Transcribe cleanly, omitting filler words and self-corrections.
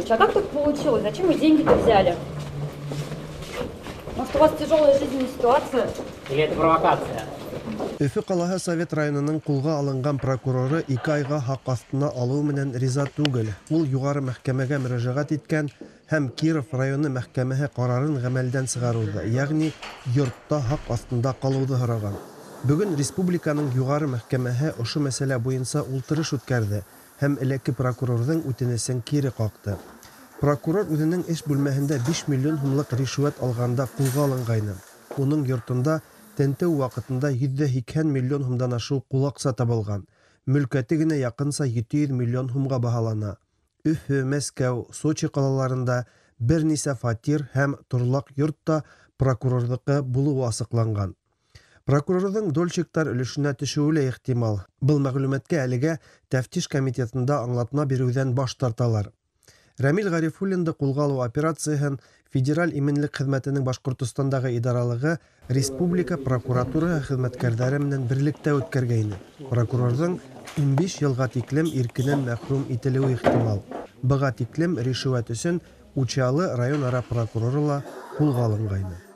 Владимирович, а как так получилось? Зачем вы деньги-то взяли? Может, у вас тяжелая жизненная ситуация? Или это провокация? Өфө ҡалаһы Совет районының ҡулға алынған прокуроры 2 айға һаҡ аҫтына алыу менән риза түгел. Ул юғары мәхкәмәгә мөрәжәғәт иткән һәм Киров районы мәхкәмәһе ҡарарын ғәмәлдән сығарыуҙы, йәғни йортта һаҡ аҫтында ҡалыуҙы һораған. Бөгөн республиканың юғары мәхкәмәһе ошо мәсьәлә буйынса ултырыш үткәрҙе һәм элекке прокурорҙың үтенесен кире ҡаҡты. Прокурор үҙенең эш бүлмәһендә 5 миллион һумлыҡ ришүәт алғанда ҡулға алынғайны. Уның йортонда тентеү ваҡытында 180 миллион һумдан ашыу ҡулаҡса табылған. Мөлкәте генә яҡынса 700 миллион һумға баһалана. Өфө, Мәскәү, Сочи ҡалаларында бер нисә фатир һәм торлаҡ йорт та прокурорҙыҡы булыуы асыҡланған. Прокурорҙың дольщиктар өлөшөнә төшөүе лә ихтимал. Был мәғлүмәткә әлегә тәфтиш комитетында аңлатма биреүҙән баш тарталар. Рәмил Ғарифуллинды ҡулға алыу операцияһын Федераль именлек хеҙмәтенең Башҡортостандағы идаралығы республика прокуратураһы хеҙмәткәрҙәре менән берлектә үткәргәйне. Прокурорҙың 15 йылға тиклем иркенән мәхрүм ителеүе ихтимал. Быға тиклем ришүәт өсөн Учалы район ара прокуроры ла ҡулға алынғайны.